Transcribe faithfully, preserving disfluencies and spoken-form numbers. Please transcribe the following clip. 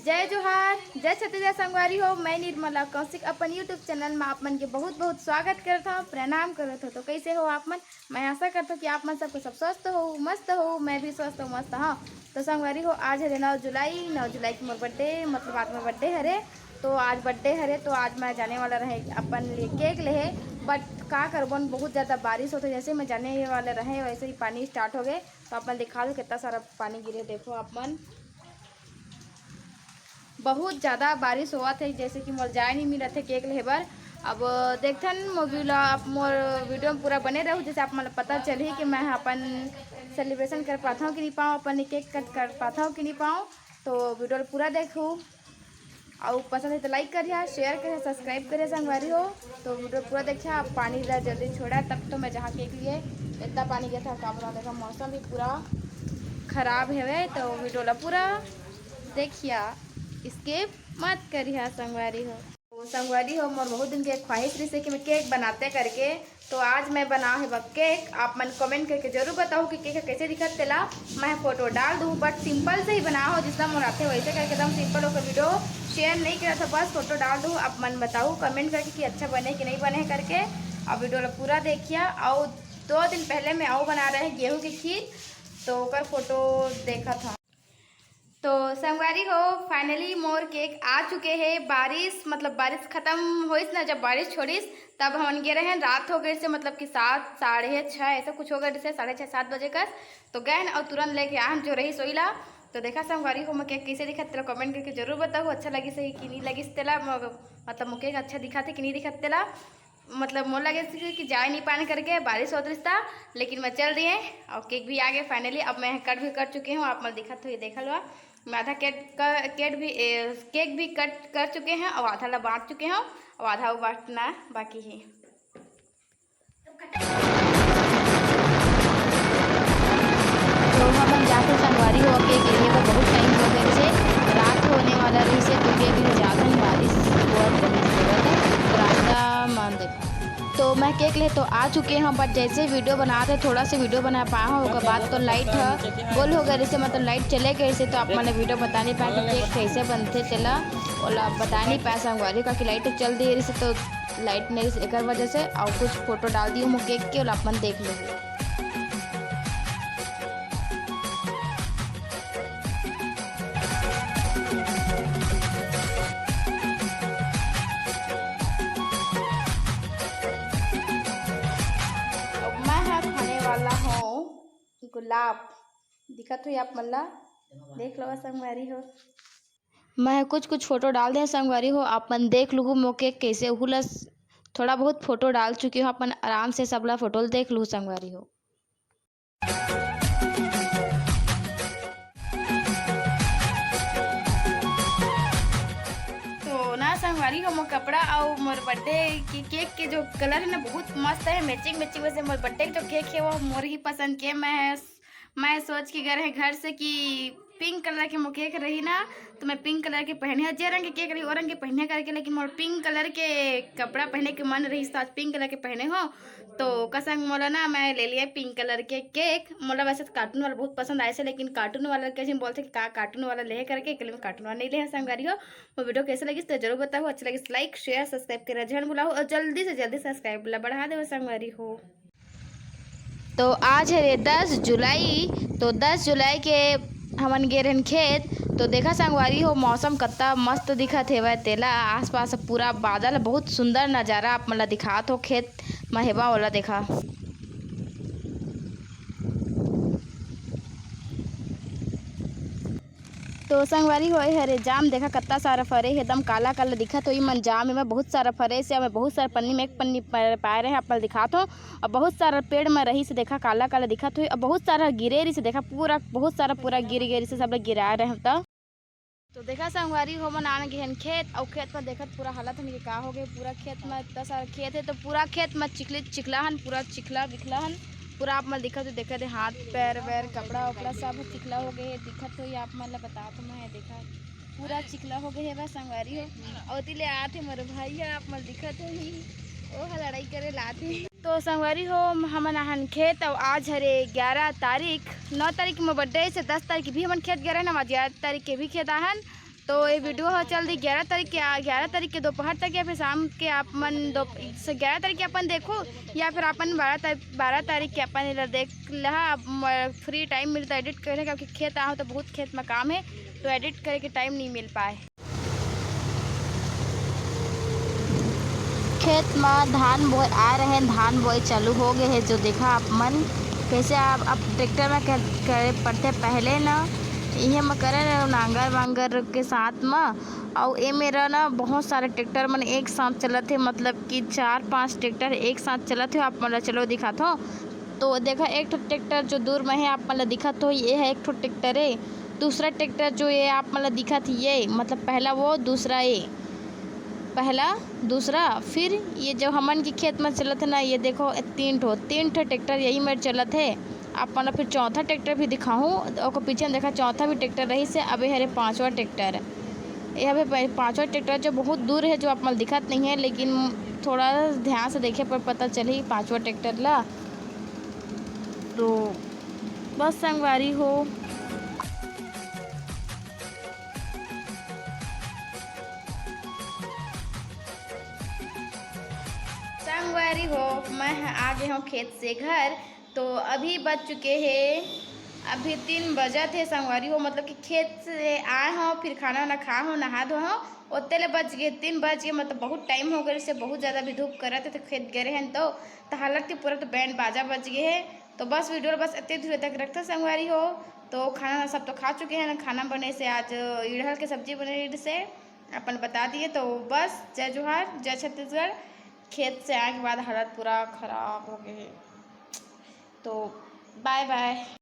जय जोहार, जय छत्तीसगढ़ संगवारी हो। मैं निर्मला कौशिक अपन YouTube चैनल में आप मन के बहुत बहुत स्वागत करत हूँ, प्रणाम करत हूँ। तो कैसे हो आप मन? मैं आशा करत हूँ कि आप मन सबको सब स्वस्थ हो, मस्त हो। मैं भी स्वस्थ हूँ, मस्त हूँ। तो संगवारी हो, आज हरे नौ जुलाई, नौ जुलाई की मोर बर्थडे, मतलब आज मोर बर्थडे हरे। तो आज बर्थडे हरे, तो आज मैं जाने वाला रहे अपन लिए केक लेहे, बट का करबन, बहुत ज़्यादा बारिश होते, जैसे मैं जाने वाला रहे वैसे ही पानी स्टार्ट हो गए। तो आप मन दिखा दो कितना सारा पानी गिरे, देखो आप मन। बहुत ज़्यादा बारिश होवत हे, जैसे कि मोर जाए नहीं मिलत हे केक लेहे बर। अब देखथन मोर वीडियो, आप मोर वीडियो में पूरा बने रहू, जैसे आप मन ल पता चलही कि मैं अपन सेलिब्रेशन कर पाथव कि नहीं पाऊँ, अपन केक कट कर पाथव कि नहीं पाऊँ। तो वीडियो ल पूरा देखू, अउ पसंद है तो लाइक करिहा, शेयर करिहा, सब्सक्राइब करिहा संगवारी हो। तो वीडियो पूरा देखिहा। अब पानी ला जल्दी छोड़ा, तब तो मैं जहाँ केक लिए इतना पानी गया था, का बताऊँ। देखा, मौसम भी पूरा खराब हवे, तो वीडियो ला पूरा देखिया, स्किप मत करिहा संगवारी हो। तो संगवारी हो, मोर बहुत दिन के ख्वाहिश रहिसे कि मैं केक बनाते करके, तो आज मैं बना हे बा केक। आप मन कमेंट करके जरूर बताओ कि केक ह कैसे दिखत तेला। मैं फोटो डाल दूँ, बट सिंपल से ही बना हो, जितना मोर आथे वैसे करके एकदम सिंपल होकर वीडियो शेयर नहीं करा था, बस फोटो डाल दूँ। आप मन बताओ कमेंट करके कि अच्छा बने कि नहीं बने करके। अब वीडियो ला पूरा देखिया। और दो दिन पहले मैं आऊ बना रहे गेहूं के खीर, तो ओकर फोटो देखा था। तो संगवारी हो, फाइनली मोर केक आ चुके हे। बारिश, मतलब बारिश खत्म होइस ना, जब बारिश छोड़िस तब हमन गे रहेन। रात हो गए से, मतलब कि सात, साढ़े छः ऐसा कुछ हो गए से, साढ़े छः सात बजे कस। तो गए और तुरंत लेके आन जो रही सोईला। तो देखा संगवारी हो, मैं केक कैसे दिखत तेला कमेंट करके जरूर बताओ, अच्छा लगिस हे कि नहीं लगिस तेला, मग-, मतलब मोर केक अच्छा दिखत हे कि नहीं दिखत तेला। मतलब मोर लगे से कि जाए नहीं पान करके बारिश होत रिश्ता, लेकिन मैं चल दिए और केक भी आ गए फाइनली। अब मैं कट भी कर चुके हूँ, आप मन दिखत हो, ये देखल हुआ। मैं आधा केक कर, केक भी, ए, केक भी कट कर चुके हैं और आधा ला बांट चुके हैं और आधा वो बांटना बाकी है। तो हमन जाथे संगवारी हो, केक लेहे बर बहुत टाइम हो गए से, रात होने वाला रही से, तो केक ले जाथन, बारिश होवत रहिस, तो रास्ता मान दे। तो मैं केक ले तो आ चुके हूँ, बट जैसे वीडियो बनाते, थोड़ा सा वीडियो बना पाए हूँ, ओकर बाद तो लाइट ह गोल हो गए रहिसे, मतलब लाइट चले गए से, तो आप मन वीडियो बता नहीं पाए कि केक कैसे बनथे तेला, ओला बता नहीं पाए संगवारी, काकि लाइट चल दिए रहिसे, तो लाइट नहीं रहिसे, एकर वजह से। और कुछ फोटो डाल दिए हूँ केक के, ओला आप मन देख लो। अब मैं ह खाने वाला हूँ गुलाब। दिखत हुई आप मन ला, देख लो संगवारी हो। मैं कुछ कुछ फोटो डाल दे संगवारी हो, आप मन देख लुहू मोके कैसे उहू ला स-, थोड़ा बहुत फोटो डाल चुके हो, अपन आराम से सबला फोटो ल देख लुहू संगवारी हो। तो ना संगवारी हो, मोर कपड़ा अउ मोर बर्थडे के केक के जो कलर है ना, बहुत मस्त है, मैचिंग मैचिंग। वैसे मोर बर्थडे के जो केक है वो मोर ही पसंद के। मैं मैं सोच के गए रहे घर से कि पिंक कलर के मोर केक रही ना, तो मैं पिंक कलर के पहने हो, जे रंग के केक रही वो रंग के पहने करके, लेकिन मोर पिंक कलर के कपड़ा पहने के मन रही, तो आज पिंक कलर के पहने हो। तो ओकर संग मोला ना, मैं ले लिया पिंक कलर के केक। मोला वैसे तो कार्टून वाला बहुत पसंद आए से, लेकिन कार्टून वाला के जिन बोलते कि का कार्टून वाला ले करके, एक मैं कार्टून वाला नहीं ले संगवारी हो। वो वीडियो कैसे लगी तो जरूर बताओ, अच्छा लगी लाइक शेयर सब्सक्राइब करे झन भुलाओ और जल्दी से जल्दी सब्सक्राइब ला बढ़ा देवे संगवारी हो। तो आज हरे दस जुलाई, तो दस जुलाई के हमन गे रहन खेत। तो देखा संगवारी हो, मौसम कत्ता मस्त दिखत हेवय तेला, आसपास पूरा बादल, बहुत सुंदर नजारा आप मन ला दिखात हो, खेत म हेवा ओला देखा। तो संगवारी हो, ए हरे जाम, देखा कत्ता सारा फरे हे, एकदम काला काला दिखत होही मन जाम। एमे बहुत सारा फरे से, एमे बहुत सारा पन्नी में एक पन्नी प-, पाए रहे, आप मन दिखात हो। और बहुत सारा पेड़ में रही से, देखा काला काला दिखत होही, और बहुत सारा गिरे रही से, देखा पूरा बहुत सारा पूरा गिर गए रही से, सब लोग गिराए रहे त। तो देखा संगवारी हो, मन आन गेहन खेत, और खेत में देखत पूरा हालत हमके का हो गए, पूरा खेत में इतना सारा खेत है, तो पूरा खेत में चिखले चिखला हन, पूरा चिखला बिखला हन। पूरा आप मन दिखत हो, देखत है हाथ पैर वैर कपड़ा उपड़ा सब चिखला हो गए है। दिखत होही आप मन ला बतात मैं, देखा पूरा चिखला हो गए है बस संगवारी हो। अउ ओती ले आत हे मोर भाई ह, आप मन दिखत होही, ओ ह लड़ाई करे लात हे। तो संगवारी हो, हमन आहन खेत, अउ आज हरे ग्यारह तारीख, नौ तारीख मोर बर्थडे से दस तारीख भी हमन खेत गे रहन, आज ग्यारह तारीख के भी खेत आहन। तो ये वीडियो ह चल दी ग्यारह तारीख के, ग्यारह तारीख के दोपहर तक, या फिर शाम के आप मन दो, ग्यारह तारीख के अपन देखो, या फिर अपन बारह तारीख, बारह तारीख के अपन एला देख लहा। अब फ्री टाइम मिलता एडिट करे, क्योंकि खेत आए हो तो बहुत खेत में काम है, तो एडिट करे के टाइम नहीं मिल पाए। खेत म धान बोए आए रहे, धान बोए चालू हो गए है। जो देखा आप मन, कैसे आप, अब ट्रैक्टर में कर, करे पड़थे पहले न, इहे म करे रहे नांगर वांगर के साथ म। अउ ए मेरा न बहुत सारे ट्रैक्टर मन एक साथ चलत हे, मतलब कि चार पांच ट्रैक्टर एक साथ चलत हे। आप मन ला चलो दिखात हो। तो देखा, एक ठो ट्रैक्टर जो दूर में है, आप मन ला दिखत हो, ये है एक ठो ट्रैक्टर है। दूसरा ट्रैक्टर जो ये आप मन ला दिखत, ये मतलब पहला वो, दूसरा ये, पहला, दूसरा, फिर ये जो हमन के खेत में चलत है ना, ये देखो, तीन ठो, तीन ठो ट्रैक्टर यही में चलत है। आप मन ला फिर चौथा ट्रैक्टर भी दिखाहूँ, ओकर पीछे में देखा, चौथा भी ट्रैक्टर रही से, अब ये हरे पांचवा ट्रैक्टर। ये हवे पा-, पांचवा ट्रैक्टर जो बहुत दूर है, जो आप मन ला दिखत नहीं है, लेकिन थोड़ा ध्यान से देखे पर पता चली पांचवा ट्रैक्टर ला। तो बस संगवारी हो, संगवारी हो, मैं ह-, आ गए हूँ खेत से घर। तो अभी बज चुके हैं, अभी तीन बजत है संगवारी हो, मतलब कि खेत से आए हूँ, फिर खाना वाना खा हूँ, नहा धो हूँ, ओते ले बज गए तीन बज गए, मतलब बहुत टाइम हो गए से, बहुत ज़्यादा भी धूप करत है, तो खेत गए हैं तो, तो हालत के पूरा तो बैंड बाजा बज गए है। तो बस वीडियो बस इतने दूर तक रखता संगवारी हो। तो खाना सब तो खा चुके हैं ना, खाना बने से आज इड़हल के सब्जी बने से अपन बता दिए। तो बस जय जोहार, जय छत्तीसगढ़। खेत से आए के बाद हालत पूरा खराब हो गए है। तो बाय बाय।